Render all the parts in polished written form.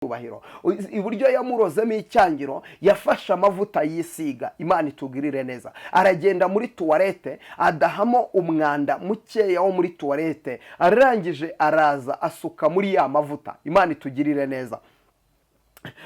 Icyubahiro iburyo yamurozemo icyangiro, yafashe amavuta yisiga. Imana itugirire neza. Aragenda muri toilette, adahamo umwanda mukeya wo muri toilette, arangije araza asuka muri ya mavuta. Imana itugirire neza.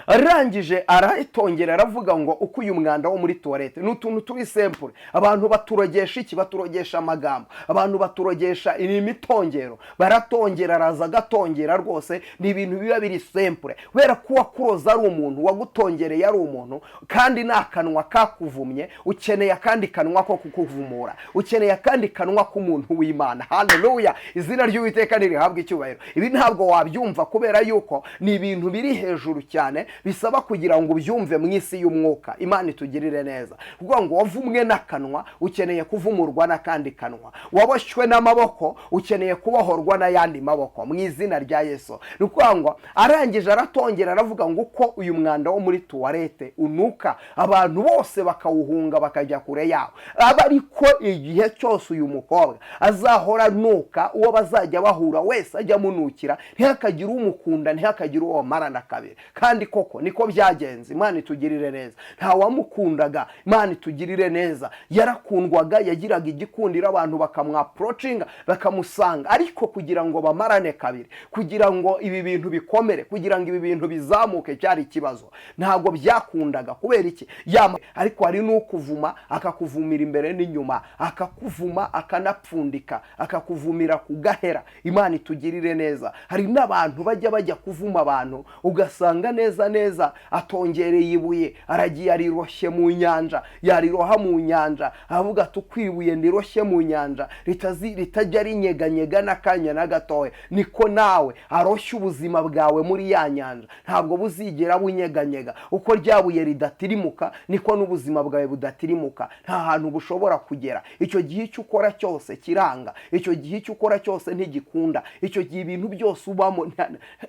Arangije arayitongera, aravuga ngo uko uyu mwanda wo muri toilette, ni utuntu turi simple. Abantu baturogesha iki? Baturogesha amagambo, abantu baturogesha imitongero, baratongera, araza agatongera rwose. Ni ibintu biba biri simple, kubera ko uwakuroza ari umuntu, wagutongereye ari umuntu, kandi ni akanwa kakuvumye. Ukeneye akandi kanwa ko kukuvumura, ukeneye akandi kanwa k'umuntu w'Imana. Haleluya, izina ry'Uwiteka ntirihabwe icyubahiro. Ibi ntabwo wabyumva kubera yuko ni ibintu biri hejuru cyane, bisaba kugira ngo ubyumve mu isi y'umwuka. Imana itugirire neza. Kuvuga ngo wavumwe n'akanwa, ukeneye kuvumurwa n'akandi kanwa. Waboshywe n'amaboko, ukeneye kubohorwa n'ayandi maboko, mu izina rya Yesu. Ni ukuvuga ngo arangije aratongera, aravuga ngo uko uyu mwanda wo muri toilette unuka, abantu bose bakawuhunga, bakajya kure yawo, aba ariko igihe cyose uyu mukobwa azahora anuka, uwo bazajya bahura wese ajya amunukira, ntihakagire umukunda, ntihakagire uwo bamarana kabiri. Kandi koko niko byagenze. Imana itugirire neza. Nta wamukundaga. Imana itugirire neza. Yarakundwaga, yagiraga igikundiro, abantu bakamwapproachinga, bakamusanga, ariko kugira ngo bamarane kabiri, kugira ngo ibi bintu bikomere, kugira ngo ibi bintu bizamuke, cyari ikibazo. Ntabwo byakundaga. Kubera iki? Ariko hari n'ukuvuma, akakuvumira imbere n'inyuma, akakuvuma akanapfundika, akakuvumira ku gahera. Imana itugirire neza. Hari n'abantu bajya kuvuma abantu, ugasanga neza neza atongereye ibuye, aragiye ariroshye mu nyanja. Yariroha mu nyanja, aravuga ati: "Uko ibuye ndiroshye mu nyanja ritajya rinyeganyega n'akanya na gatoya, niko nawe aroshye ubuzima bwawe muri ya nyanja, ntabwo buzigera bunyeganyega." Uko rya buye ridatirimuka, niko n'ubuzima bwawe budatirimuka, nta hantu bushobora kugera. Icyo gihe icyo ukora cyose kiranga, icyo gihe icyo ukora cyose ntigikunda, icyo gihe ibintu byose ubamo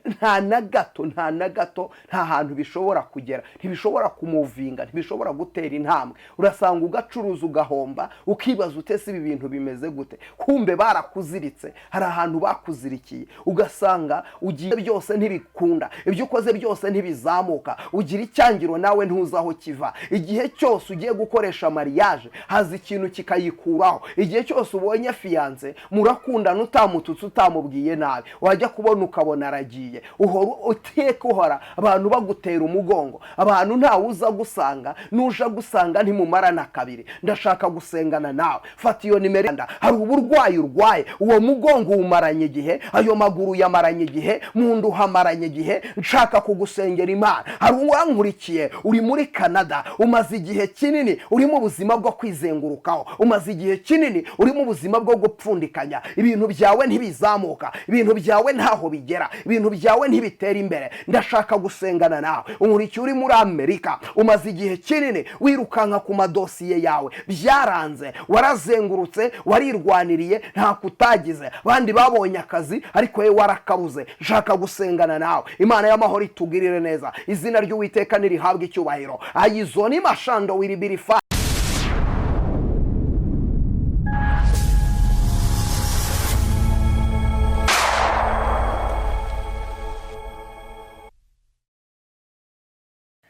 nta na gato, nta na gato, nta hantu bishobora kugera, ntibishobora kumovinga, ntibishobora gutera intambwe. Urasanga ugacuruza ugahomba, ukibaza utese ibi bintu bimeze gute? Kumbe barakuziritse, hari ahantu bakuzirikiye. Ugasanga ugiye byose ntibikunda, ibyo ukoze byose ntibizamuka, ugira icyangiro nawe ntuzi aho kiva. Igihe cyose ugiye gukoresha mariage, haza ikintu kikayikuraho. Igihe cyose ubonye fiancé, murakundana, utamututse, utamubwiye nabi, wajya kubona ukabona aragiye. Uhora uteka, uhora abantu bagutera umugongo, abantu ntawe uza gusanga, nuja gusanga ntimumarana kabiri. Ndashaka gusengana nawe. Fata iyo nimero. Hari uburwayi urwaye, uwo mugongo uwumaranye igihe, ayo maguru yamaranye igihe, mu nda uhamaranye igihe. Nshaka kugusengera Imana. Hari uwankurikiye uri muri Canada, umaze igihe kinini uri mu buzima bwo kwizengurukaho, umaze igihe kinini uri mu buzima bwo gupfundikanya, ibintu byawe ntibizamuka, ibintu byawe ntaho bigera, ibintu byawe ntibitera imbere. Ndashaka gusengana nawe. Unkurikiye uri muri Amerika, umaze igihe kinini wirukanka ku madosiye yawe, byaranze, warazengurutse, warirwaniriye, nta kutagize, abandi babonye akazi ariko wowe warakabuze. Nshaka gusengana nawe. Imana y'amahoro itugirire neza. Izina ry'Uwiteka nirihabwe icyubahiro. Ayizoni mashando wiribirifa.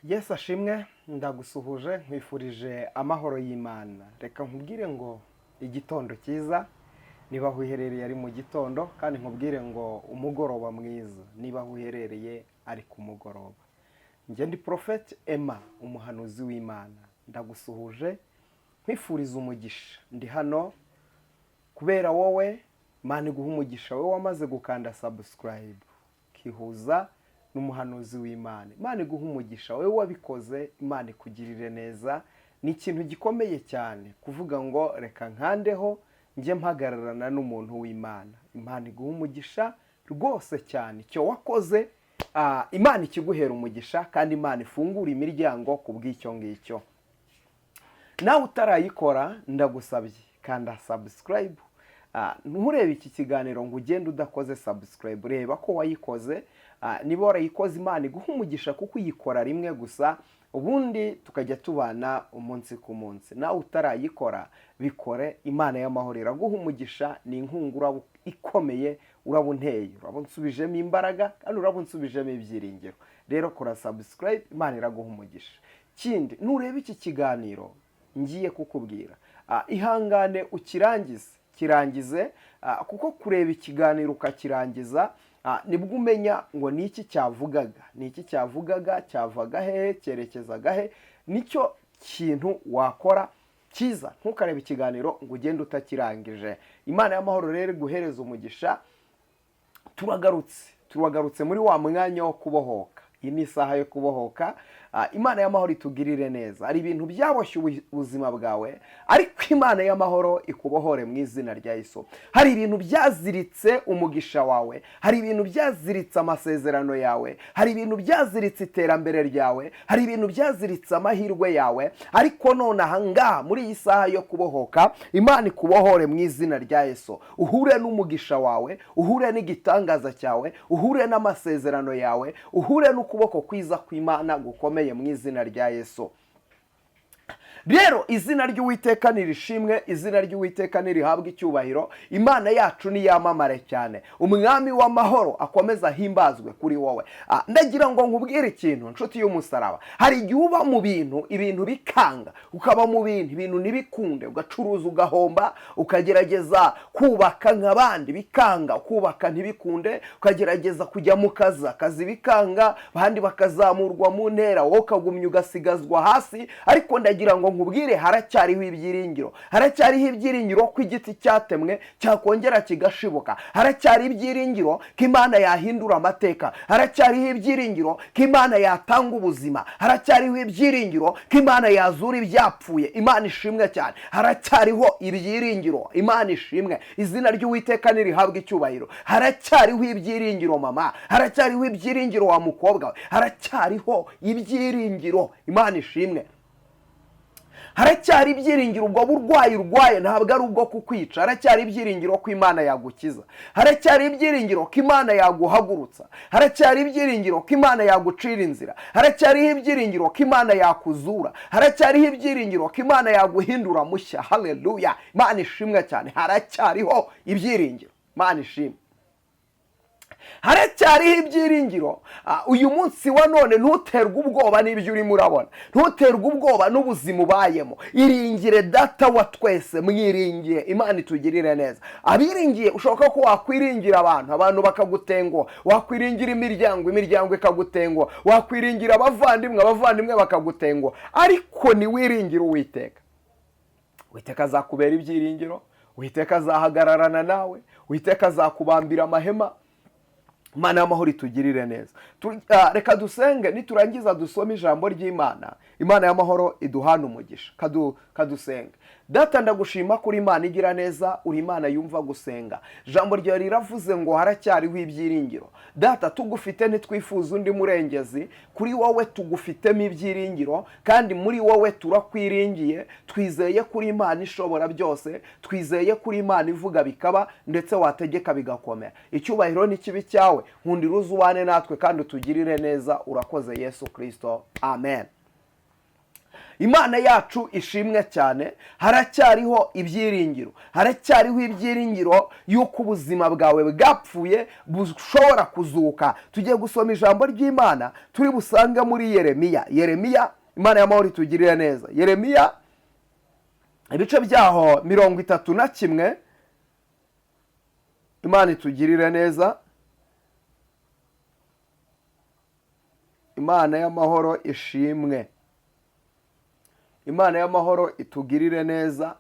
Yesu ashimwe. Ndagusuhuje, nkwifurije amahoro y'Imana. Reka nkubwire ngo igitondo cyiza niba aho uherereye ari mu gitondo, kandi nkubwire ngo umugoroba mwiza niba aho uherereye ari ku mugoroba. Njye ndi Prophet Emma, umuhanuzi w'Imana. Ndagusuhuje, nkwifuriza umugisha. Ndi hano kubera wowe. Imana iguha umugisha, wowe wamaze gukanda subscribe ukihuza n'umuhanuzi w'Imana. Imana iguha umugisha wowe wabikoze, Imana ikugirire neza. Ni ikintu gikomeye cyane kuvuga ngo reka nkandeho njye mpagararana n'umuntu w'Imana. Imana iguha umugisha rwose cyane. Icyo wakoze, Imana ikiguhera umugisha, kandi Imana ifungura imiryango ku bw'icyo ngicyo. Nawe utarayikora, ndagusabye, kanda subscribe. Nturebe iki kiganiro ngo ugende udakoze subscribe. Reba ko wayikoze. Niba warayikoze, Imana iguha umugisha, kuko uyikora rimwe gusa, ubundi tukajya tubana umunsi ku munsi. Nawe utarayikora, bikore. Imana y'amahoro iraguha umugisha. Ni inkunga ikomeye uraba unteye, uraba unsubijemo imbaraga, kandi uraba unsubijemo ibyiringiro. Rero kora subscribe, Imana iraguha umugisha. Kindi, nureba iki kiganiro ngiye kukubwira, ihangane ukirangize, kirangize, kuko kureba ikiganiro ukakirangiza, nibwo umenya ngo ni iki cyavugaga, ni iki cyavugaga, cyavaga hehe, cyerekezaga he. Nicyo kintu wakora cyiza, ntukarebe ikiganiro ngo ugende utakirangije. Imana y'amahoro rero iguhereza umugisha. Turagarutse muri wa mwanya wo kubohoka. Iyi ni isaha yo kubohoka. Imana y'amahoro itugirire neza. Hari ibintu byaboshye ubuzima bwawe, ariko Imana y'amahoro ikubohore mu izina rya Yesu. Hari ibintu byaziritse umugisha wawe, hari ibintu byaziritse amasezerano yawe, hari ibintu byaziritse iterambere ryawe, hari ibintu byaziritse amahirwe yawe, ariko none aha ngaha muri iyi saha yo kubohoka, Imana ikubohore mu izina rya Yesu. Uhure n'umugisha wawe, uhure n'igitangaza cyawe, uhure n'amasezerano yawe, uhure n'ukuboko kwiza kw'Imana gukomeye mu izina rya Yesu. Rero izina ry'Uwiteka nirishimwe, izina ry'Uwiteka nirihabwe icyubahiro. Imana yacu niyamamare cyane, umwami w'amahoro akomeze ahimbazwe kuri wowe. Ndagira ngo nkubwire ikintu, nshuti y'umusaraba. Hari igihe uba mu bintu, ibintu bikanga, ukaba mu bintu, ibintu ntibikunde, ugacuruza ugahomba, ukagerageza kubaka nk'abandi bikanga, kubaka ntibikunde, ukagerageza kujya mu kazi, akazi bikanga, abandi bakazamurwa mu ntera, wowe ukagumya ugasigazwa hasi. Ariko ndagira ngo nkubwire, haracyariho ibyiringiro, haracyariho ibyiringiro ko igiti cyatemwe cyakongera kigashibuka, haracyari ibyiringiro ko Imana yahindura amateka, haracyariho ibyiringiro ko Imana yatanga ubuzima, haracyariho ibyiringiro ko Imana yazura ibyapfuye. Imana ishimwe cyane, haracyariho ibyiringiro. Imana ishimwe, izina ry'Uwiteka nirihabwe icyubahiro. Haracyariho ibyiringiro mama, haracyariho ibyiringiro wa mukobwa we, haracyariho ibyiringiro. Imana ishimwe, haracyari ibyiringiro. Ubwo burwayi urwaye ntabwo ari ubwo kukwica, haracyari ibyiringiro ko Imana yagukiza, haracyari ibyiringiro ko Imana yaguhagurutsa, haracyari ibyiringiro ko Imana yagucira inzira, haracyariho ibyiringiro ko Imana yakuzura, haracyariho ibyiringiro ko Imana yaguhindura mushya. Haleluya, Imana ishimwe cyane, haracyariho ibyiringiro. Imana ishimwe, haracyariho ibyiringiro. Uyu munsi wa none ntuterwe ubwoba n'ibyo urimo urabona, ntuterwe ubwoba n'ubuzima ubayemo. Iringire data wa twese, mwiringiye. Imana itugirire neza. Abiringiye, ushoboka ko wakwiringira abantu, abantu bakagutenguha, wakwiringira imiryango, imiryango ikagutenguha, wakwiringira abavandimwe, abavandimwe bakagutenguha, ariko niwiringira Uwiteka, Uwiteka azakubera ibyiringiro, Uwiteka azahagararana nawe, Uwiteka azakubambira amahema. Imana y'amahoro itugirire neza. Reka dusenge, niturangiza dusome ijambo ry'Imana. Imana y'amahoro iduhana umugisha. Kadusenge. Data, ndagushima kuri Imana igira neza, uri Imana yumva gusenga. Ijambo ryawe riravuze ngo haracyariho ibyiringiro. Data, tugufite ntitwifuza undi murengezi, kuri wowe tugufitemo ibyiringiro, kandi muri wowe turakwiringiye. Twizeye kuri Imana ishobora byose, twizeye kuri Imana ivuga bikaba, ndetse wategeka bigakomera. Icyubahiro ni kibi cyawe, nkundira uzubane natwe kandi utugirire neza. Urakoze Yesu Kristo, amen. Imana yacu ishimwe cyane. Haracyariho ibyiringiro, haracyariho ibyiringiro yuko ubuzima bwawe bwapfuye bushobora kuzuka. Tugiye gusoma ijambo ry'Imana turi busange muri Yeremiya. Yeremiya, Imana y'amahoro itugirire neza. Yeremiya ibice byaho 31, Imana itugirire neza. Imana y'amahoro ishimwe, Imana y'amahoro itugirire neza,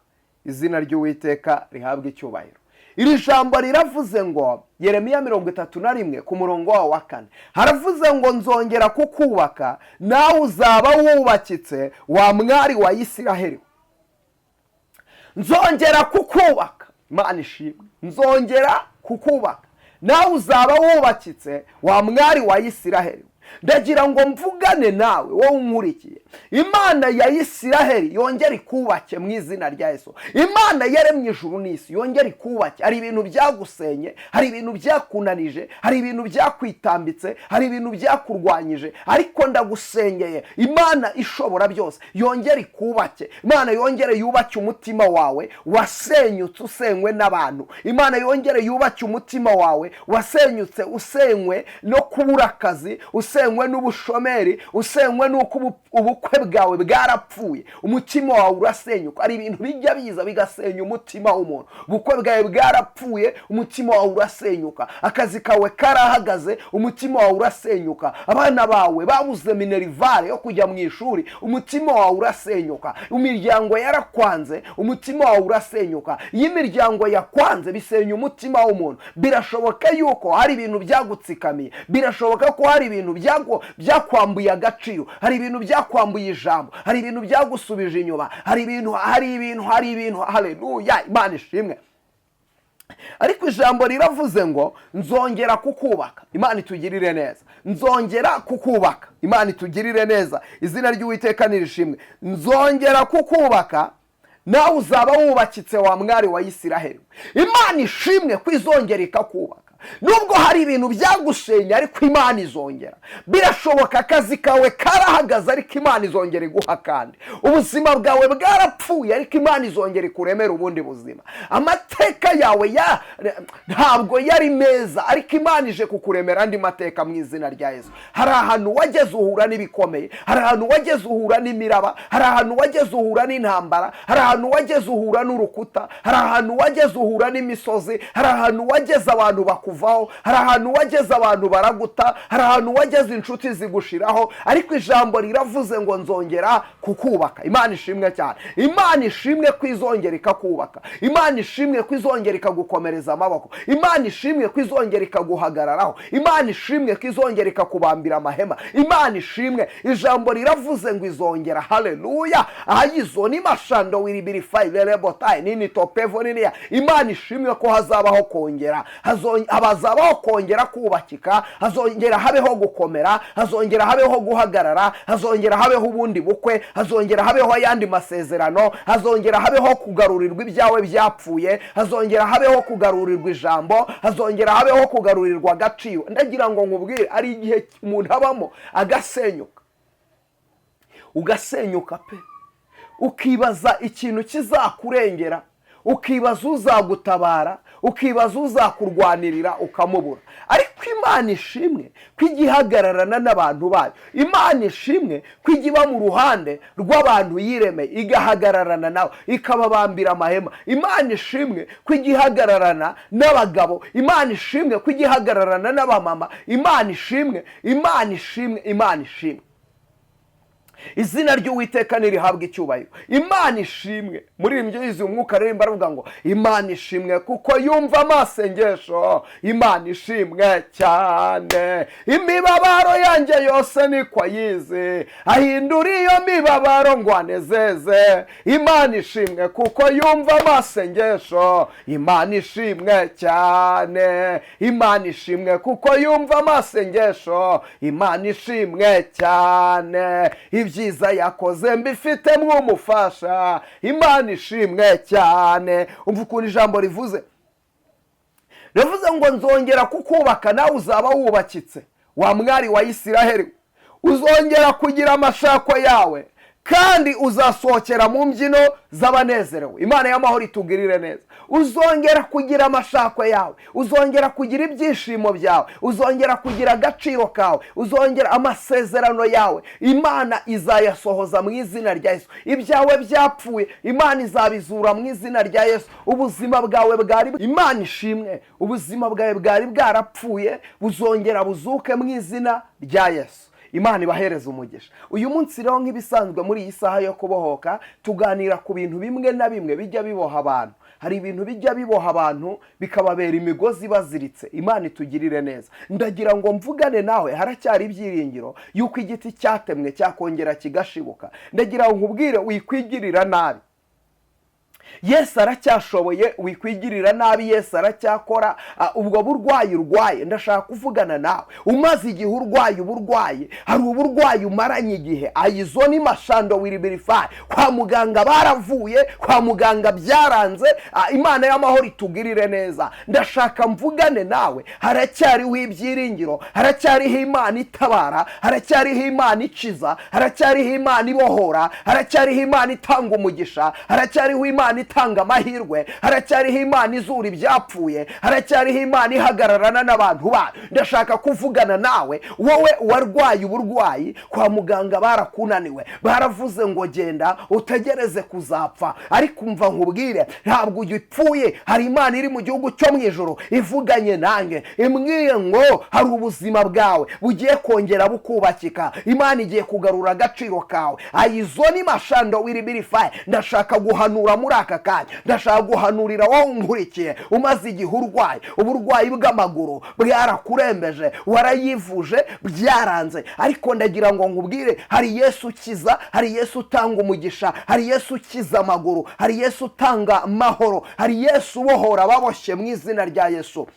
izina ry'Uwiteka rihabwe icyubahiro. Iri jambo riravuze ngo, Yeremiya 31 ku murongo wawo wa 4, haravuze ngo nzongera kukubaka nawe uzaba wubakitse, wa mwari wa Isiraheli. Nzongera kukubaka, Imana ishimwe, nzongera kukubaka nawe uzaba wubakitse, wa mwari wa Isiraheli. Ndagira ngo mvugane nawe wowe unkurikiye. Imana ya Isiraheli yongere ikubake mu izina rya Yesu. Imana yaremye ijuru n'isi yongere ikubake. Hari ibintu byagusenye, hari ibintu byakunanije, hari ibintu byakwitambitse, hari ibintu byakurwanyije, ariko ndagusengeye, Imana ishobora byose yongere ikubake. Imana yongere yubake umutima wawe wasenyutse usenywe n'abantu. Imana yongere yubake umutima wawe wasenyutse usenywe no kubura akazi, usenywe Usenywe n'ubushomeri, usenywe n'uko ubukwe bwawe bwarapfuye, umutima wawe urasenyuka. Hari ibintu bijya biza bigasenya umutima w'umuntu. Ubukwe bwawe bwarapfuye, umutima wawe urasenyuka. Akazi kawe karahagaze, umutima wawe urasenyuka. Abana bawe babuze minerivare yo kujya mu ishuri, umutima wawe urasenyuka. Imiryango yarakwanze, umutima wawe urasenyuka. Iyo imiryango yakwanze bisenya umutima w'umuntu. Birashoboka yuko hari ibintu byagutsikamiye, birashoboka ko hari ibintu byakwambuye agaciro, hari ibintu byakwambuye ijambo, hari ibintu byagusubije inyuma, hari ibintu. Haleluya, Imana ishimwe. Ariko ijambo riravuze ngo nzongera kukubaka. Imana itugirire neza. Nzongera kukubaka. Imana itugirire neza. Izina ry'Uwiteka nirishimwe. Nzongera kukubaka, nawe uzaba wubakitse wa mwari wa Isiraheli. Imana ishimwe ko izongera ikakubaka. Nubwo hari ibintu byagusenya, ariko Imana izongera. Birashoboka akazi kawe karahagaze, ariko Imana izongera iguha kandi. Ubuzima bwawe bwarapfuye, ariko Imana izongera ikuremera ubundi buzima. Amateka yawe ntabwo yari meza, ariko Imana ije kukuremera andi mateka mu izina rya Yesu. Hari ahantu wageze uhura n'ibikomeye, hari ahantu wageze uhura n'imiraba, hari ahantu wageze uhura n'intambara, hari ahantu wageze uhura n'urukuta, hari ahantu wageze uhura n'imisozi, hari ahantu wageze abantu bakuvaho, hari ahantu wageze abantu baraguta, hari ahantu wageze inshuti zigushiraho, ariko ijambo riravuze ngo nzongera kukubaka. Imana ishimwe cyane. Imana ishimwe ko izongera ikakubaka. Imana ishimwe ko izongera ikagukomereza amaboko. Imana ishimwe ko izongera ikaguhagararaho. Imana ishimwe ko izongera ikakubambira amahema. Imana ishimwe. Ijambo riravuze ngo izongera. Haleluya. Ayizo ni mashando wiribirify lelebotai nini topevo nini. Imana ishimwe ko hazabaho kongera. Hazabaho kongera kubakika, hazongera habeho gukomera, hazongera habeho guhagarara, hazongera habeho ubundi bukwe, hazongera habeho ayandi masezerano, hazongera habeho kugarurirwa ibyawe byapfuye, hazongera habeho kugarurirwa ijambo, hazongera habeho kugarurirwa agaciro. Ndagira ngo nkubwire, ari igihe umuntu abamo agasenyuka, ugasenyuka pe, ukibaza ikintu kizakurengera, ukibaza uzagutabara, ukibaza uzakurwanirira, ukamubura. Ariko Imana ishimwe ko igihagararana n'abantu bayo. Imana ishimwe ko igiba mu ruhande rw'abantu yiremeye, igahagararana nabo, ikababambira amahema. Imana ishimwe ko igihagararana n'abagabo. Imana ishimwe ko igihagararana n'abamama. Imana ishimwe, Imana ishimwe, Imana ishimwe. Izina ry'Uwiteka nirihabwa icyubahiro. Imana ishimwe. Muri ibyo yizi umwuka rero baravuga ngo Imana ishimwe kuko yumva amasengesho. Imana ishimwe cyane. Imibabaro yanjye yose niko ayizi, ahindura iyo mibabaro ngo anezeze. Imana ishimwe kuko yumva amasengesho. Imana ishimwe cyane. Imana ishimwe kuko yumva amasengesho. Imana ishimwe cyane. Ibyiza yakoze mbifite mwumufasha. Imana ishimwe cyane. Umva ukuntu ijambo rivuze. Rivuze ngo nzongera kukubaka, nawe uzaba wubakitse wa mwari wa Isiraheli. Uzongera kugira amashako yawe, kandi uzasohokera mu mbyino z'abanezerewe. Imana y'amahoro itugirire neza. Uzongera kugira amashako yawe, uzongera kugira ibyishimo byawe, uzongera kugira agaciro kawe, uzongera amasezerano yawe. Imana izayasohoza mu izina rya Yesu. Ibyawe byapfuye, Imana izabizura mu izina rya Yesu. Ubuzima bwawe bwari, Imana ishimwe, ubuzima bwawe bwari bwarapfuye buzongera buzuke mu izina rya Yesu. Imana ibahereza umugisha. Uyu munsi rero nk'ibisanzwe muri iyi saha yo kubohoka, tuganira ku bintu bimwe na bimwe bijya biboha abantu. Hari ibintu bijya biboha abantu bikababera imigozi baziritse. Imana itugirire neza. Ndagira ngo mvugane nawe, haracyari ibyiringiro yuko igiti cyatemwe cyakongera kigashibuka. Ndagira ngo nkubwire, wikwigirira nabi. Yesu aracyashoboye, wikwigirira nabi. Yesu aracyakora. Ubwo burwayi urwaye, ndashaka kuvugana nawe. Umaze igihe urwaye uburwayi, hari uburwayi umaranye igihe. Ayizo ni mashando wiribirify. Kwa muganga baravuye, kwa muganga byaranze. Imana y'amahoro itugirire neza. Ndashaka mvugane nawe, haracyariho ibyiringiro, haracyariho Imana itabara, haracyariho Imana ikiza, haracyariho Imana ibohora, haracyariho Imana itanga umugisha, haracyariho Imana Imana itanga amahirwe, haracyariho Imana izura ibyapfuye, haracyariho Imana ihagararana n'abantu bayo. Ndashaka kuvugana nawe, wowe warwaye uburwayi kwa muganga barakunaniwe, baravuze ngo genda utegereze kuzapfa, ariko umva nkubwire, ntabwo ugipfuye. Hari Imana iri mu gihugu cyo mu ijoro ivuganye nanjye, imbwiye ngo hari ubuzima bwawe bugiye kongera bukubakika. Imana igiye kugarura agaciro kawe. Ayizoni mashando wiribirifaye. Ndashaka guhanura muri aka kanya, ndashaka guhanurira wowe unkurikiye umaze igihe urwaye uburwayi bw'amaguru, bwarakurembeje, warayivuje byaranze, ariko ndagira ngo nkubwire, hari Yesu ukiza, hari Yesu utanga umugisha, hari Yesu ukiza amaguru, hari Yesu utanga amahoro, hari Yesu ubohora ababoshye mu izina rya Yesu.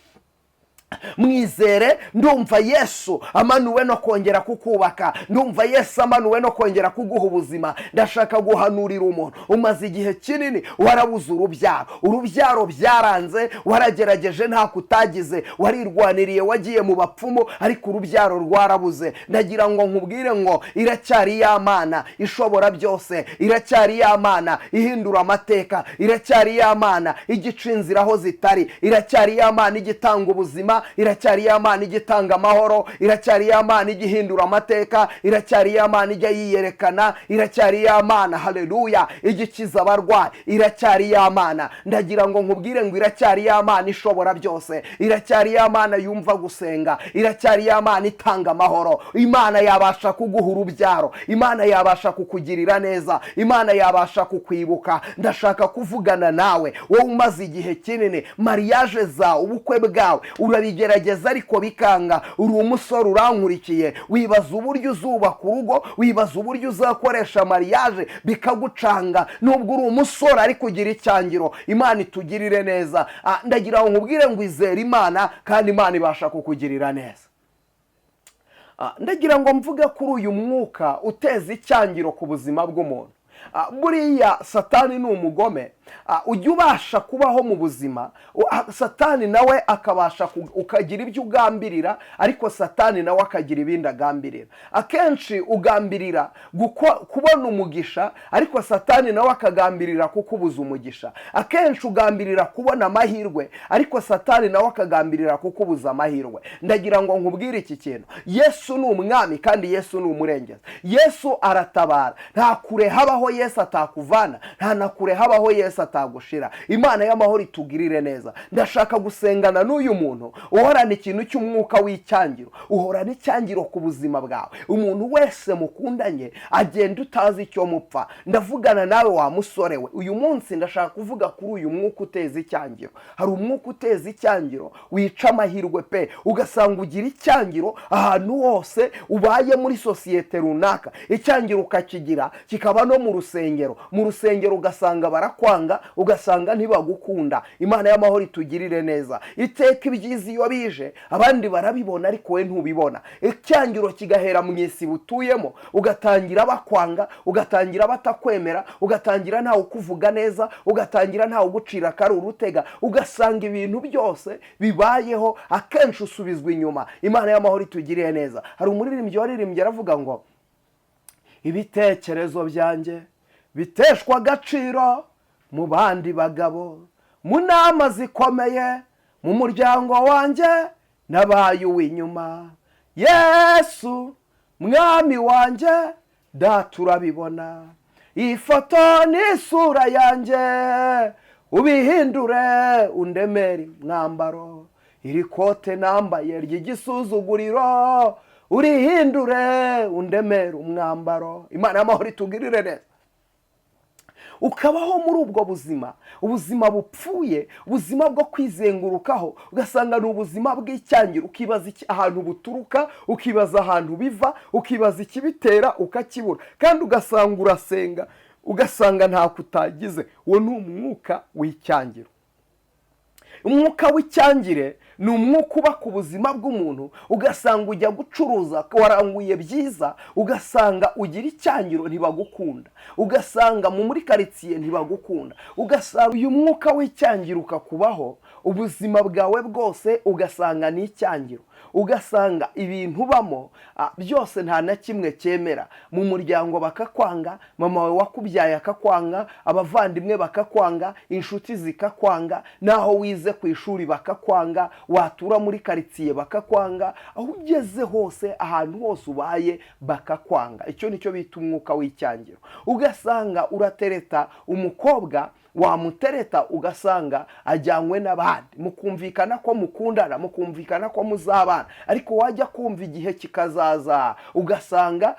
Mwizere. Ndumva Yesu amanuwe no kongera kukubaka, ndumva Yesu amanuwe no kongera kuguha ubuzima. Ndashaka guhanurira umuntu umaze igihe kinini warabuze urubyaro, urubyaro byaranze, waragerageje ntako utagize, warirwaniriye, wagiye mu bapfumu, ariko urubyaro rwarabuze. Ndagira ngo nkubwire ngo iracyari ya Mana ishobora byose, iracyari ya Mana ihindura amateka, iracyari ya Mana igica inzira aho zitari, iracyari ya Mana igitanga ubuzima, iracyari ya Mana igitanga amahoro, iracyari ya Mana igihindura amateka, iracyari ya Mana ijya yiyerekana, iracyari ya Mana, haleluya, igikiza abarwayi, iracyari ya Mana. Ndagira ngo nkubwire ngo iracyari ya Mana ishobora byose, iracyari ya Mana yumva gusenga, iracyari ya Mana itanga amahoro. Imana yabasha kuguha urubyaro, Imana yabasha kukugirira neza, Imana yabasha kukwibuka. Ndashaka kuvugana nawe wowe umaze igihe kinini mariage zawe, ubukwe bwawe urabigerageza ariko bikanga. Uri umusore urankurikiye, wibaza uburyo uzubaka urugo, wibaza uburyo uzakoresha mariage bikagucanga. Nubwo uri umusore ariko ugira icyangiro. Imana itugirire neza. Ndagira ngo nkubwire ngo izere Imana, kandi Imana ibasha kukugirira neza. Ndagira ngo mvuge kuri uyu mwuka uteza icyangiro ku buzima bw'umuntu. Buriya Satani ni umugome. Ujya ubasha kubaho mu buzima, Satani nawe akabasha, ukagira ibyo ugambirira, ariko Satani nawe akagira ibindi agambirira. Akenshi ugambirira kubona umugisha, ariko Satani nawe akagambirira kukubuza umugisha. Akenshi ugambirira kubona amahirwe, ariko Satani nawe akagambirira kukubuza amahirwe. Ndagira ngo nkubwire iki kintu, Yesu ni umwami kandi Yesu ni umurengezi. Yesu aratabara, nta kure habaho Yesu atakuvana, nta na kure habaho Yesu atagushira. Imana y'amahoro itugirire neza. Ndashaka gusengana n'uyu muntu uhorana ikintu cy'umwuka w'icyangiro, uhorana icyangiro ku buzima bwawe. Umuntu wese mukundanye agenda utazi icyo mupfa. Ndavugana nawe wa musore we, uyu munsi ndashaka kuvuga kuri uyu mwuka uteza icyangiro. Hari umwuka uteza icyangiro wica amahirwe pe, ugasanga ugira icyangiro ahantu hose ubaye muri sosiyete runaka, icyangiro ukakigira kikaba no mu rusengero. Mu rusengero ugasanga barakwanga, ugasanga ntibagukunda. Imana y'amahoro itugirire neza. Iteka ibyiza iyo bije abandi barabibona ariko we ntubibona. Icyangiro kigahera mu isi butuyemo, ugatangira bakwanga, ugatangira batakwemera, ugatangira ntawe ukuvuga neza, ugatangira ntawe ugucira akari urutega, ugasanga ibintu byose bibayeho akenshi usubizwa inyuma. Imana y'amahoro itugirire neza. Hari umuririmbyi waririmbye aravuga ngo ibitekerezo byanjye biteshwa agaciro mu bandi bagabo, mu nama zikomeye, mu muryango wanjye nabaye uw'inyuma. Yesu mwami wanjye data urabibona, iyi foto ni isura yanjye, ubihindure undemere mwambaro, iri kote nambaye ry'igisuzuguriro urihindure undemere umwambaro. Imana y'amahoro itugirire neza. Ukabaho muri ubwo buzima, ubuzima bupfuye, ubuzima bwo kwizengurukaho, ugasanga ni ubuzima bw'icyangiro. Ukibaza ahantu buturuka, ukibaza ahantu biva, ukibaza ikibitera, ukakibura, kandi ugasanga urasenga, ugasanga ntako utagize. Uwo ni umwuka w'icyangiro. Umwuka w'icyangire ni umwuka uba ku buzima bw'umuntu, ugasanga ujya gucuruza waranguye byiza, ugasanga ugira icyangiro ntibagukunda, ugasanga muri karitsiye ntibagukunda, ugasanga uyu mwuka w'icyangiro ukakubaho ubuzima bwawe bwose, ugasanga ni icyangiro. Ugasanga ibintu ubamo byose nta na kimwe cyemera. Mu muryango bakakwanga, mama wawe wakubyaye akakwanga, abavandimwe bakakwanga, inshuti zikakwanga, n'aho wize ku ishuri bakakwanga, watura muri karitsiye bakakwanga, aho ugeze hose, ahantu hose ubaye bakakwanga. Icyo nicyo bita umwuka w'icyangiro. Ugasanga uratereta umukobwa, wamutereta ugasanga ajyanywe n'abandi, mukumvikana ko mukundana, mukumvikana ko muzabana, ariko wajya kumva igihe kikazaza ugasanga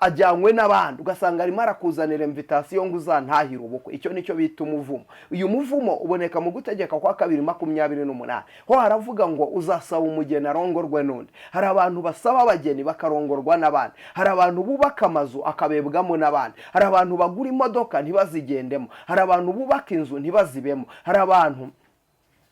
ajyanywe n'abandi, ugasanga arimo arakuzanira invitation ngo uzantahire ubukwe. Icyo nicyo bita umuvumo. Uyu muvumo uboneka mu Gutegeka kwa Kabiri 28. Ho haravuga ngo uzasaba umugeni arongorwe n'undi. Hari abantu basaba abageni bakarongorwa n'abandi, hari abantu bubaka amazu akabebwamo n'abandi, hari abantu bagura imodoka ntibazigendemo, hari abantu bubaka inzu ntibazibemo, hari abantu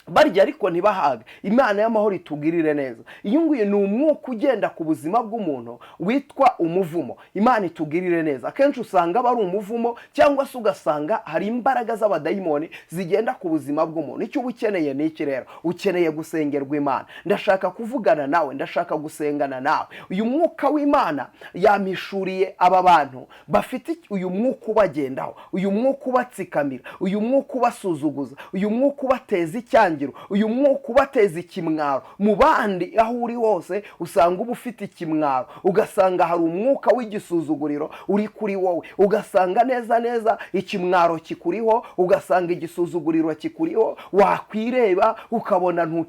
barya ariko ntibahage. Imana y'amahoro itugirire neza. Iyi nguyu ni umwuka ugenda ku buzima bw'umuntu witwa umuvumo. Imana itugirire neza. Akenshi usanga aba ari umuvumo, cyangwa se ugasanga hari imbaraga z'abadayimoni zigenda ku buzima bw'umuntu. Icyo uba ukeneye ni iki rero? Ukeneye gusengerwa Imana. Ndashaka kuvugana nawe, ndashaka gusengana nawe. Uyu mwuka w'Imana yampishuriye aba bantu bafite uyu mwuka ubagendaho, uyu mwuka ubatsikamira, uyu mwuka ubasuzuguza, uyu mwuka ubateza icyangiro, uyu mwuka ubateza ikimwaro mu bandi. Aho uri hose usanga uba ufite ikimwaro, ugasanga hari umwuka w'igisuzuguriro uri kuri wowe, ugasanga neza neza ikimwaro kikuriho, ugasanga igisuzuguriro kikuriho. Wakwireba ukabona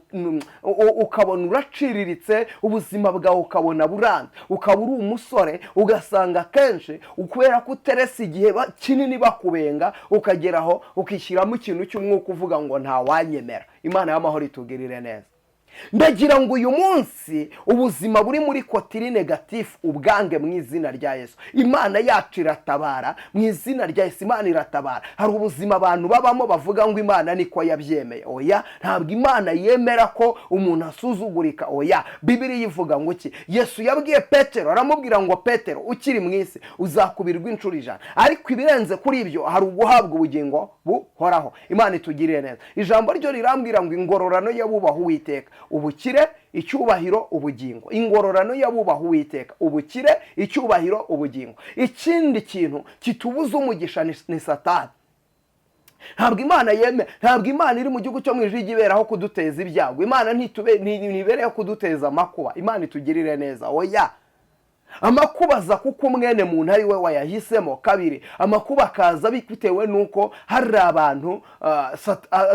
ukabona uraciriritse, ubuzima bwawe ukabona buranze, ukaba uri umusore ugasanga kenshi kubera ko uterese igihe kinini bakubenga, ukageraho ukishyiramo ikintu cy'umwuka uvuga ngo ntawanyemera. Imana y'amahoro itugirire neza. Ndagira ngo uyu munsi ubuzima buri muri côté iri négatif ubwange mu izina rya Yesu. Imana yacu iratabara mu izina rya Yesu. Imana iratabara. Hari ubuzima abantu babamo bavuga ngo Imana niko yabyemeye. Oya, ntabwo Imana yemera ko umuntu asuzugurika. Oya, Bibiliya ivuga ngo iki? Yesu yabwiye Petero, aramubwira ngo Petero, ukiri mu isi uzakubirwa inshuro 100, ariko ibirenze kuri ibyo hari uguhabwa ubugingo buhoraho. Imana itugirire neza. Ijambo ryo rirambwira ngo ingororano y'abubaha Uwiteka, ubukire, icyubahiro, ubugingo. Ingororano y'abubaha Uwiteka, ubukire, icyubahiro, ubugingo. Ikindi kintu kitubuza umugisha ni Satani. Ntabwo Imana yeme, ntabwo Imana iri mu gihugu cyo mu ijuru ijya iberaho kuduteza ibyago. Imana ntibereho kuduteza amakuba. Imana itugirire neza. Oya, amakuba aza kuko umwene muntu ari we wayahisemo. Kabiri, amakuba akaza bitewe n'uko hari abantu,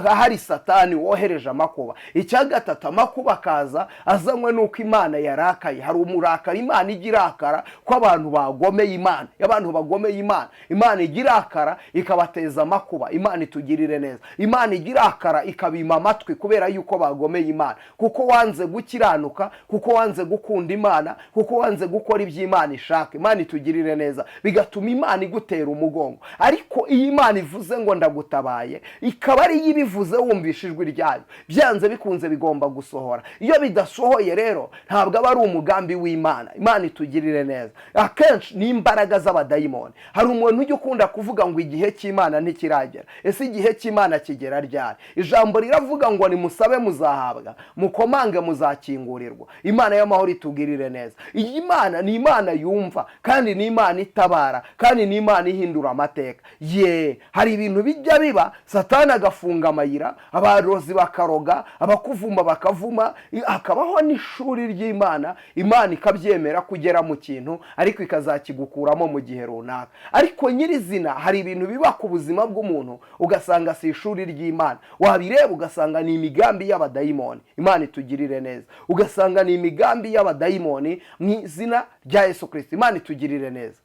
hari Satani wohereje amakuba. Icya gatatu, amakuba akaza azanywe n'uko Imana yarakaye. Hari umurakara, Imana ijya irakara ko abantu bagomeye Imana. Iyo abantu bagomeye Imana, Imana ijya irakara ikabateza amakuba. Imana itugirire neza. Imana ijya irakara ikabima amatwi kubera yuko bagomeye Imana, kuko wanze gukiranuka, kuko wanze gukunda Imana, kuko wanze gukora ibyo Imana ishaka. Imana itugirire neza. Bigatuma Imana igutera umugongo. Ariko iyo Imana ivuze ngo ndagutabaye, ikaba ariyo ibivuze, wumvisha ijwi ryayo, byanze bikunze bigomba gusohora. Iyo bidasohoye rero, ntabwo aba ari umugambi w'Imana. Imana itugirire neza. Akenshi ni imbaraga z'abadayimoni. Hari umuntu ujya ukunda kuvuga ngo igihe cy'Imana ntikiragera. Ese igihe cy'Imana kigera ryari? Ijambo riravuga ngo nimusabe muzahabwa, mukomange muzakingurirwa. Imana y'amahoro itugirire neza. Iyi Mana ni Imana yumva, kandi ni Imana itabara, kandi ni Imana ihindura amateka. Ye, hari ibintu bijya biba, Satani agafunga amayira, abarozi bakaroga, abakuvuma bakavuma, hakabaho n'ishuri ry'Imana. Imana ikabyemera kugera mu kintu, ariko ikazakigukuramo mu gihe runaka. Ariko nyirizina hari ibintu biba ku buzima bw'umuntu ugasanga si ishuri ry'Imana, wabireba ugasanga ni imigambi y'abadayimoni. Imana itugirire neza. Ugasanga ni imigambi y'abadayimoni mu izina rya Yesu Kirisito. Imana itugirire neza.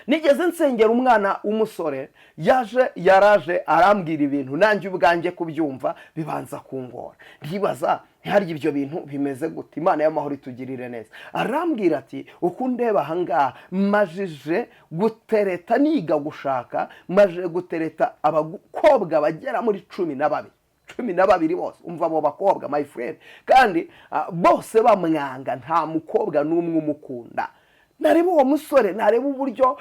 Nigeze nsengera umwana w'umusore, yaje, yaraje arambwira ibintu, nanjye ubwanjye kubyumva bibanza kungora, ntibaza ntiharya ibyo bintu bimeze gute. Imana y'amahoro itugirire neza. Arambwira ati uko ndeba ahangaha, majije gutereta, niga gushaka, majije gutereta abakobwa bagera muri 12, 12 bose. Umva abo bakobwa, my friend, kandi bose bamwanga, nta mukobwa n'umwe umukunda. Nareba uwo musore, nareba uburyo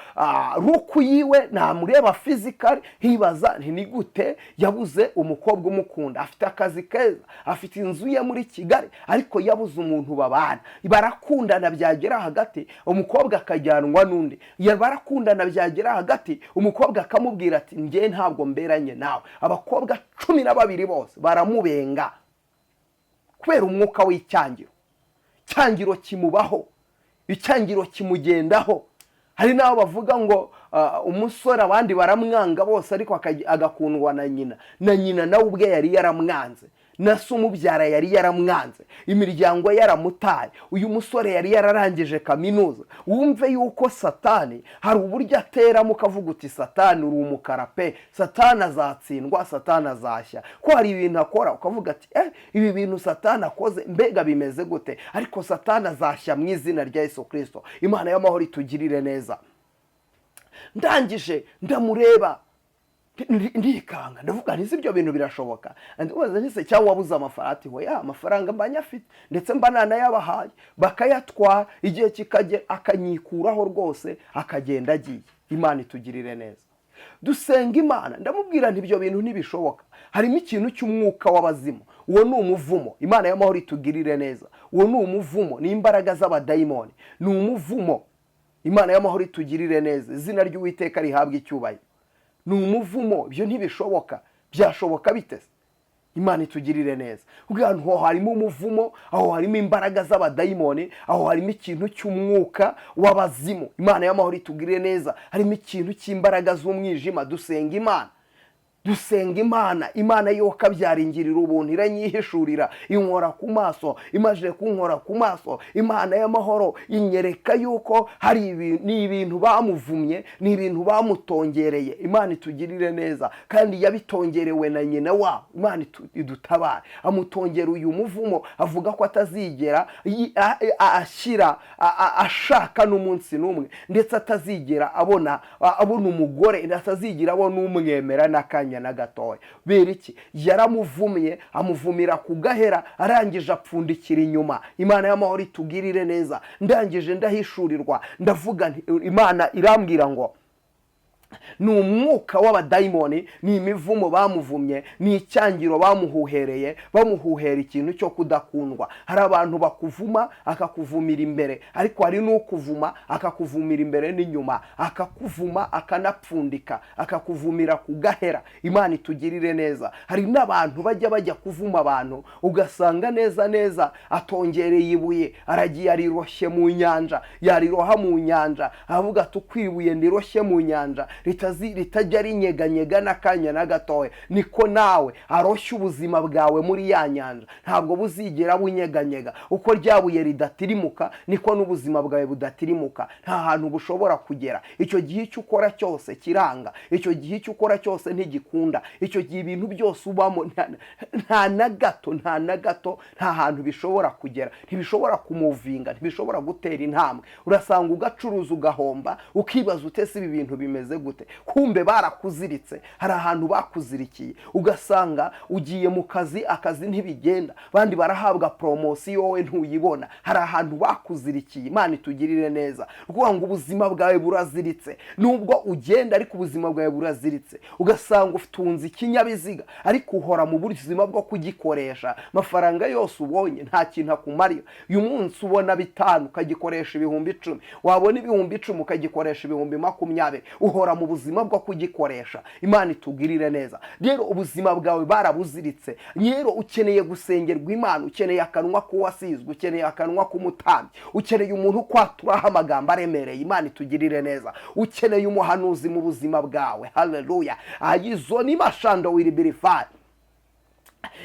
look yiwe, namureba physically, nkibaza nti: "Ni gute yabuze umukobwa umukunda?" Afite akazi keza, afite inzu ye muri Kigali, ariko yabuze umuntu babana. Barakundana, byagera hagati umukobwa akajyanwa n'undi. Barakundana, byagera hagati umukobwa akamubwira ati: "Njye ntabwo mberanye nawe." Abakobwa 12 bose baramubenga kubera umwuka w'icyangiro. Icyangiro kimubaho, icyangiro kimugendaho. Hari n'abo bavuga ngo umusore abandi baramwanga bose, ariko agakundwa na nyina. Na nyina nawe ubwe yari yaramwanze, na se umubyara yari yaramwanze, imiryango yaramutaye. Uyu musore yari yararangije kaminuza. Wumve yuko Satani hari uburyo ateramo ukavuga uti: "Satani, uri umukara pe! Satani azatsindwa, Satani azashya." Ko hari ibintu akora ukavuga ati: "Eh, ibi bintu Satani akoze, mbega bimeze gute?" Ariko Satani azashya mu izina rya Yesu Kirisito. Imana y'amahoro itugirire neza. Ndangije ndamureba, ndikanga, ndavuga nti: "Ibyo bintu birashoboka?" Ndamubaza nti: "Se cyangwa wabuze amafaranga?" Ati: "Hoya, amafaranga mba nyafite, ndetse mba nanayabahaye bakayatwara." Igihe kikagera akanyikuraho rwose, akagenda agiye. Imana itugirire neza. Dusenga Imana, ndamubwira nti: "Ibyo bintu ntibishoboka, harimo ikintu cy'umwuka w'abazimu. Uwo ni umuvumo." Imana y'amahoro itugirire neza. Uwo ni umuvumo, ni imbaraga z'abadayimoni, ni umuvumo. Imana y'amahoro itugirire neza, izina ry'Uwiteka rihabwa icyubahiro. Ni umuvumo, ibyo ntibishoboka. Byashoboka bite se? Imana itugirire neza. Ubwo aho harimo umuvumo, aho harimo imbaraga z'abadayimoni, aho harimo ikintu cy'umwuka w'abazimu. Imana y'amahoro itugirire neza. Harimo ikintu cy'imbaraga z'umwijima. Dusenga Imana, dusenga Imana. Imana yo kabyaringirira ubuntu, iranyihishurira, inkora ku maso. Imaze kunkora ku maso, Imana y'amahoro inyereka yuko hari ni ibintu bamuvumye, ni ibintu bamutongereye. Imana itugirire neza. Kandi yabitongerewe na nyina wabo. Imana idutabare. Amutongera uyu muvumo, avuga ko atazigera ashyira ashaka n'umunsi n'umwe, ndetse atazigera abona umugore, atazigera abona umwemera n'akanya na gatoya. Bera iki? Yaramuvumye, amuvumira ku gahera, arangije apfundikira inyuma. Imana y'amahoro itugirire neza. Ndangije ndahishurirwa, ndavuga nti, Imana irambwira ngo ni umwuka w'abadayimoni, ni imivumo bamuvumye, ni icyangiro bamuhuhereye, bamuhuhera ikintu cyo kudakundwa. Hari abantu bakuvuma, akakuvumira imbere, ariko hari n'ukuvuma akakuvumira imbere n'inyuma, akakuvuma akanapfundika, akakuvumira ku gahera. Imana itugirire neza. Hari n'abantu bajya kuvuma abantu, ugasanga neza neza atongereye ibuye, aragiye ariroshye mu nyanja. Yariroha mu nyanja, aravuga ati: "Uko ibuye ndiroshye mu nyanja ritajya rinyeganyega n'akanya na gatoya, niko nawe aroshye ubuzima bwawe muri ya nyanja, ntabwo buzigera bunyeganyega." Uko rya buye ridatirimuka, niko n'ubuzima bwawe budatirimuka, nta hantu bushobora kugera. Icyo gihe icyo ukora cyose kiranga, icyo gihe icyo ukora cyose ntigikunda, icyo gihe ibintu byose ubamo nta na gato, nta na gato, nta hantu bishobora kugera, ntibishobora kumuvinga, ntibishobora gutera intambwe. Urasanga ugacuruza ugahomba, ukibaza utese: "Ibi bintu bimeze gute?" Kumbe barakuziritse, hari ahantu bakuzirikiye. Ugasanga ugiye mu kazi, akazi ntibigenda, abandi barahabwa promotion, wowe ntuyibona. Hari ahantu bakuzirikiye. Imana itugirire neza. Ukuvuga ngo ubuzima bwawe buraziritse, nubwo ugenda ariko ubuzima bwawe buraziritse. Ugasanga utunze ikinyabiziga, ariko uhora mu buzima bwo kugikoresha. Amafaranga yose ubonye nta kintu akumarira. Uyu munsi ubona 5 ukagikoresha 10,000, wabona 10,000 ukagikoresha 20,000. Uhora mu buzima bwo kugikoresha. Imana itugirire neza. Rero ubuzima bwawe barabuziritse. Rero ukeneye gusengerwa Imana, ukeneye akanwa k'uwasizwe, ukeneye akanwa k'umutambyi, ukeneye umuntu ukwaturaho amagambo aremereye. Imana itugirire neza. Ukeneye umuhanuzi mu buzima bwawe. Haleluya! Ayizo ni mashando wiribirifari.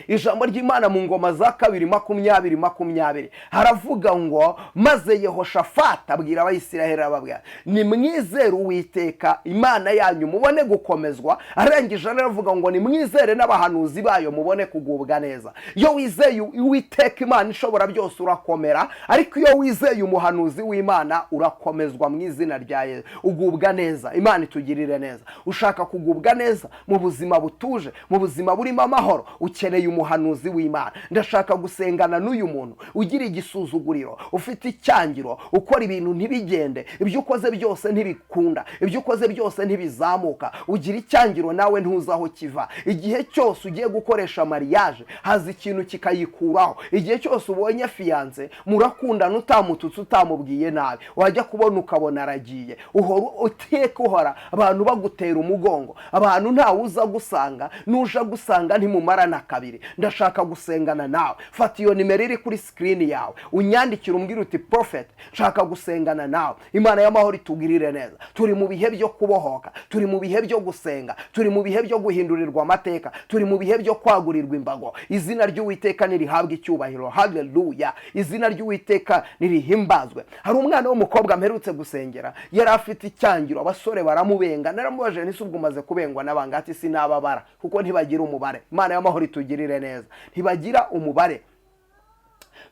Ijambo ry'Imana mu Ngoma za Kabiri 20:20 haravuga ngo: "Maze Yehoshafati abwira Abayisiraheli, arababwira: 'Nimwizere Uwiteka Imana yanyu mubone gukomezwa.'" Arangije aravuga ngo: "Nimwizere n'abahanuzi bayo mubone kugubwa neza." Iyo wizeye Uwiteka Imana ishobora byose urakomera, ariko iyo wizeye umuhanuzi w'Imana urakomezwa mu izina rya Yesu, ugubwa neza. Imana itugirire neza. Ushaka kugubwa neza mu buzima butuje, mu buzima burimo amahoro, ukeneye Ukeneye umuhanuzi w'Imana. Ndashaka gusengana n'uyu muntu ugira igisuzuguriro, ufite icyangiro, ukora ibintu ntibigende, ibyo ukoze byose ntibikunda, ibyo ukoze byose ntibizamuka, ugira icyangiro nawe ntuzi aho kiva. Igihe cyose ugiye gukoresha mariage haza ikintu kikayikuraho. Igihe cyose ubonye fiancé murakundana, utamututse, utamubwiye nabi, wajya kubona ukabona aragiye. Uhora uteka, uhora abantu bagutera umugongo, abantu ntawe uza gusanga, nuja gusanga ntimumarana kabiri. Ndashaka gusengana nawe. Fata iyo nimero iri kuri screen yawe, unyandikire, umbwire uti: "Prophet, nshaka gusengana nawe." Imana y'amahoro itugirire neza. Turi mu bihe byo kubohoka, turi mu bihe byo gusenga, turi mu bihe byo guhindurirwa amateka, turi mu bihe byo kwagurirwa imbago. Izina ry'Uwiteka nirihabwe icyubahiro. Haleluya! Izina ry'Uwiteka nirihimbazwe. Hari umwana w'umukobwa mperutse gusengera, yari afite icyangiro, abasore baramubenga. Naramubajije nti: "Ubwo umaze kubengwa n'abanga?" Ati: "Sinababara kuko ntibagira umubare." Imana y'amahoro itugirire neza. Ntibagira umubare.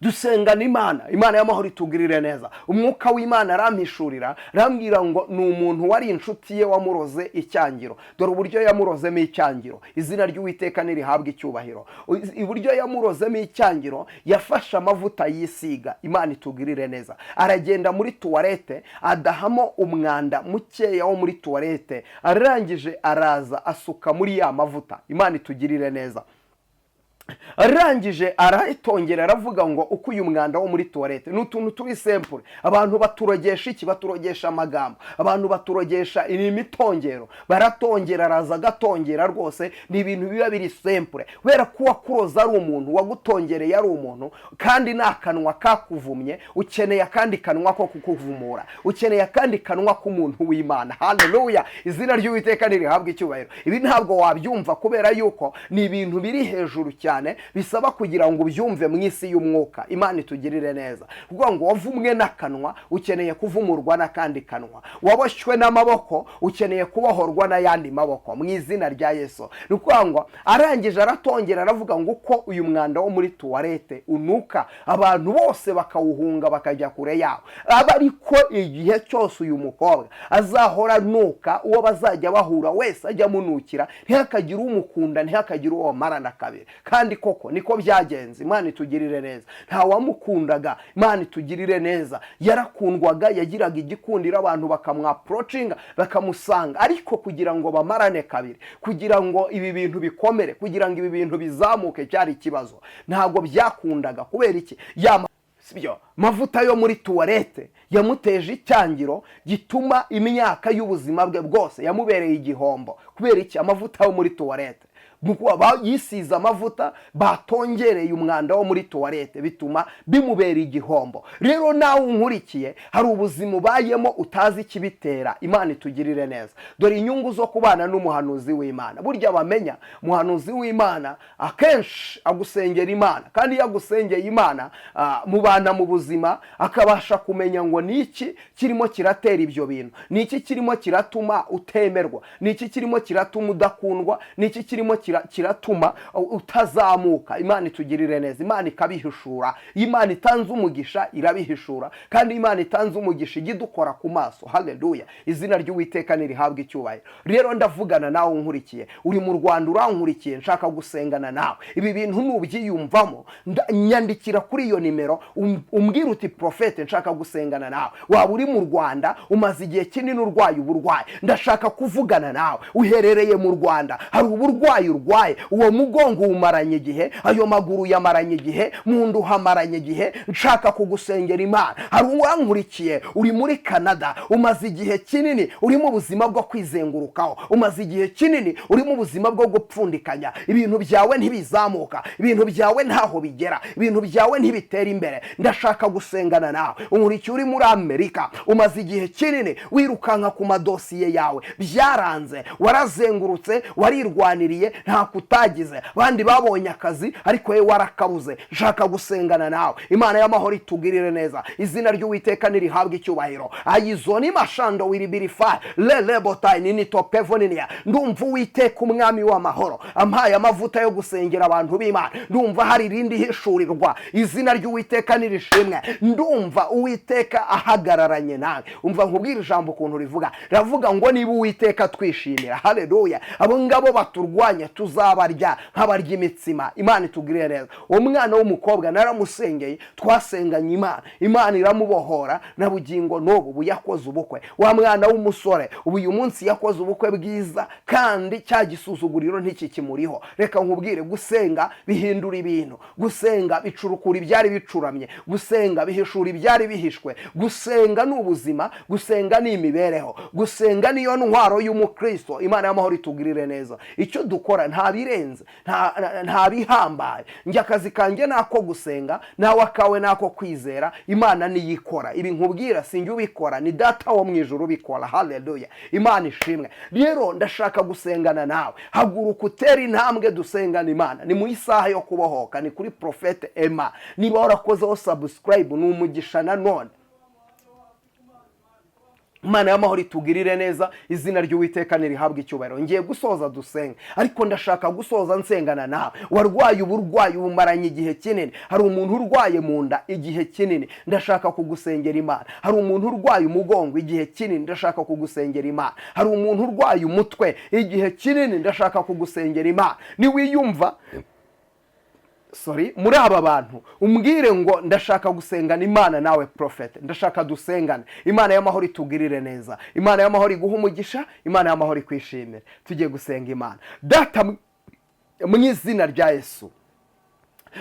Dusengana Imana, Imana y'amahoro itugirire neza. Umwuka w'Imana arampishurira, arambwira ngo ni umuntu wari inshuti ye wamuroze icyangiro. Dore uburyo yamurozemo icyangiro. Izina ry'Uwiteka nirihabwe icyubahiro. Uburyo yamurozemo icyangiro: yafashe amavuta yisiga, Imana itugirire neza, aragenda muri toilette adahamo umwanda mukeya wo muri toilette, arangije araza asuka muri ya mavuta. Imana itugirire neza. Arangije arayitongera, aravuga ngo uko uyu mwanda wo muri toilette, ni utuntu turi simple, abantu baturogesha iki? Baturogesha amagambo, abantu baturogesha imitongero, baratongera, araza agatongera rwose. Ni ibintu biba biri simple, kubera ko uwakuroza ari umuntu, wagutongereye ari umuntu, kandi ni akanwa kakuvumye. Ukeneye akandi kanwa ko kukuvumura, ukeneye akandi kanwa k'umuntu w'Imana. Haleluya! Izina ry'Uwiteka ntirihabwe icyubahiro. Ibi ntabwo wabyumva kubera yuko ni ibintu biri hejuru cyane, bisaba kugira ngo ubyumve mu isi y'umwuka. Imana itugirire neza. Kuvuga ngo wavumwe n'akanwa, ukeneye kuvumurwa n'akandi kanwa. Waboshywe n'amaboko, ukeneye kubohorwa n'ayandi maboko, mu izina rya Yesu. Ni ukuvuga ngo arangije aratongera, aravuga ngo uko uyu mwanda wo muri toilette unuka, abantu bose bakawuhunga, bakajya kure yawo, aba ariko igihe cyose uyu mukobwa azahora anuka, uwo bazajya bahura wese ajya amunukira, ntihakagire umukunda, ntihakagire uwo bamarana kabiri. Kandi koko niko byagenze. Imana itugirire neza. Nta wamukundaga. Imana itugirire neza. Yarakundwaga, yagiraga igikundiro, abantu bakamwapproachinga, bakamusanga, ariko kugira ngo bamarane kabiri, kugira ngo ibi bintu bikomere, kugira ngo ibi bintu bizamuke, cyari ikibazo. Ntabwo byakundaga. Kubera iki? Ya sibyo mavuta yo muri toilette yamuteje icyangiro gituma imyaka y'ubuzima bwe bwose yamubereye igihombo. Kubera iki? Amavuta yo muri toilette. Yisize amavuta batongereye umwanda wo muri toilette, bituma bimubera igihombo. Rero nawe unkurikiye, hari ubuzima ubayemo utazi ikibitera. Imana itugirire neza. Dore inyungu zo kubana n'umuhanuzi w'Imana. Burya bamenya umuhanuzi w'Imana akenshi agusengera Imana, kandi iyo agusengeye Imana, mubana mu buzima, akabasha kumenya ngo ni iki kirimo kiratera ibyo bintu, ni iki kirimo kiratuma utemerwa, ni iki kirimo kiratuma udakundwa, ni iki kirimo kiratuma utazamuka. Imana itugirire neza. Imana ikabihishura. Iyo Imana itanze umugisha irabihishura, kandi Imana itanze umugisha ijya idukora ku maso. Haleluya! Izina ry'Uwiteka nirihabwe icyubahiro. Rero ndavugana nawe unkurikiye, uri mu Rwanda urankurikiye, nshaka gusengana nawe. Ibi bintu nubyiyumvamo, nyandikira kuri iyo nimero, umbwire uti: "Prophet, nshaka gusengana nawe." Waba uri mu Rwanda, umaze igihe kinini urwaye uburwayi, ndashaka kuvugana nawe. Uherereye mu Rwanda, hari uburwayi urwaye, uwo mugongo uwumaranye igihe, ayo maguru yamaranye igihe, mu nda uhamaranye igihe, nshaka kugusengera Imana. Hari uwankurikiye uri muri Canada, umaze igihe kinini uri mu buzima bwo kwizengurukaho, umaze igihe kinini uri mu buzima bwo gupfundikanya, ibintu byawe ntibizamuka, ibintu byawe ntaho bigera, ibintu byawe ntibitera imbere, ndashaka gusengana nawe. Unkurikiye uri muri Amerika, umaze igihe kinini wirukanka ku madosiye yawe, byaranze, warazengurutse, warirwaniriye, nta kutagize, abandi babonye akazi ariko wowe warakabuze, nshaka gusengana nawe. Imana y'amahoro itugirire neza. Izina ry'Uwiteka nirihabwe icyubahiro. Ayizoni mashando wiribirifa lelebotayi ninitopevoninia. Ndumva Uwiteka Umwami w'amahoro ampaye amavuta yo gusengera abantu b'Imana. Ndumva hari irindi hishurirwa. Izina ry'Uwiteka nirishimwe. Ndumva Uwiteka ahagararanye nawe. Umva nkubwire ijambo ukuntu rivuga. Riravuga ngo niba Uwiteka twishimira, haleluya, abo ngabo baturwanya. Tuzabarya nk'abarya imitsima. Imana itugirire neza. Uwo mwana w'umukobwa naramusengeye, twasenganye Imana, Imana iramubohora na bugingo n'ubu ubu yakoze ubukwe. Wa mwana w'umusore ubu uyu munsi yakoze ubukwe bwiza, kandi cya gisuzuguriro ntikikimuriho. Reka nkubwire, gusenga bihindura ibintu, gusenga bicurukura ibyari bicuramye, gusenga bihishura ibyari bihishwe. Gusenga ni ubuzima, gusenga ni imibereho, gusenga niyo ntwaro y'umukristo. Imana y'amahoro itugirire neza. Icyo dukora nta birenze, nta bihambaye. Njye akazi kanjye ni ako gusenga, nawe akawe ni ako kwizera. Imana niyikora. Ibi nkubwira sinjye ubikora, ni Data wo mu ijuru ubikora. Haleluya, Imana ishimwe. Rero ndashaka gusengana nawe. Haguruka utere intambwe dusengana Imana. Ni mu isaha yo kubohoka, ni kuri Prophète Emma. Niba warakozeho subscribe, ni umugisha nanone. Imana y'amahoro itugirire neza, izina ry'Uwiteka nirihabwe icyubahiro. Ngiye gusoza dusenga, ariko ndashaka gusoza nsengana nawe warwaye uburwayi bumaranye igihe kinini. Hari umuntu urwaye mu nda igihe kinini, ndashaka kugusengera Imana. Hari umuntu urwaye umugongo igihe kinini, ndashaka kugusengera Imana. Hari umuntu urwaye umutwe igihe kinini, ndashaka kugusengera Imana. Niwiyumva, sorry, muri aba bantu, umbwire ngo ndashaka gusengana Imana nawe Prophète, ndashaka dusengane. Imana y'amahoro itugirire neza, Imana y'amahoro iguha umugisha, Imana y'amahoro ikwishimire. Tugiye gusenga Imana. Data, mu izina rya Yesu,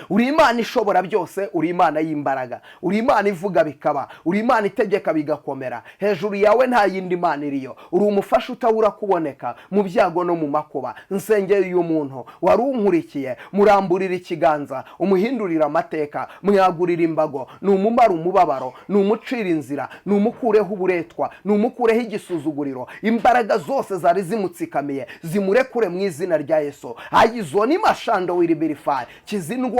uri Imana ishobora byose, uri Imana y'imbaraga, uri Imana ivuga bikaba, uri Imana itegeka bigakomera. Hejuru yawe nta yindi Mana iriyo. Uri umufasha utabura kuboneka mu byago no mu makuba. Nsengeye uyu muntu wari unkurikiye, muramburira ikiganza, umuhindurira amateka, mwagurira imbago, ni umumara umubabaro, ni umucira inzira, ni umukureho uburetwa, ni umukureho igisuzuguriro. Imbaraga zose zari zimutsikamiye zimurekure mu izina rya Yesu. Ayizo ni mashando wiribirifayi, kiza indwara,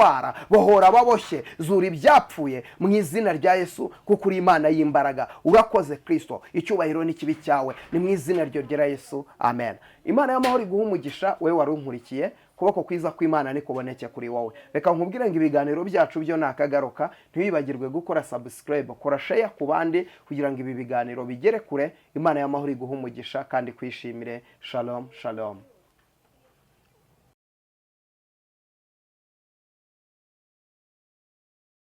bohora baboshye, zura ibyapfuye mu izina rya Yesu, kuko uri Imana y'imbaraga. Urakoze Kristo, icyubahiro n'ikibi cyawe, ni mu izina ryo ryera Yesu, amen. Imana y'amahoro iguha umugisha wowe wari unkurikiye. Kuboko kwiza kw'Imana nikuboneke kuri wowe. Reka nkubwire ngo ibiganiro byacu byo nakagaruka. Ntiwibagirwe gukora subscribe, kora share ku bandi kugira ngo ibi biganiro bigere kure. Imana y'amahoro iguhe umugisha kandi kwishimire. Shalom, shalom.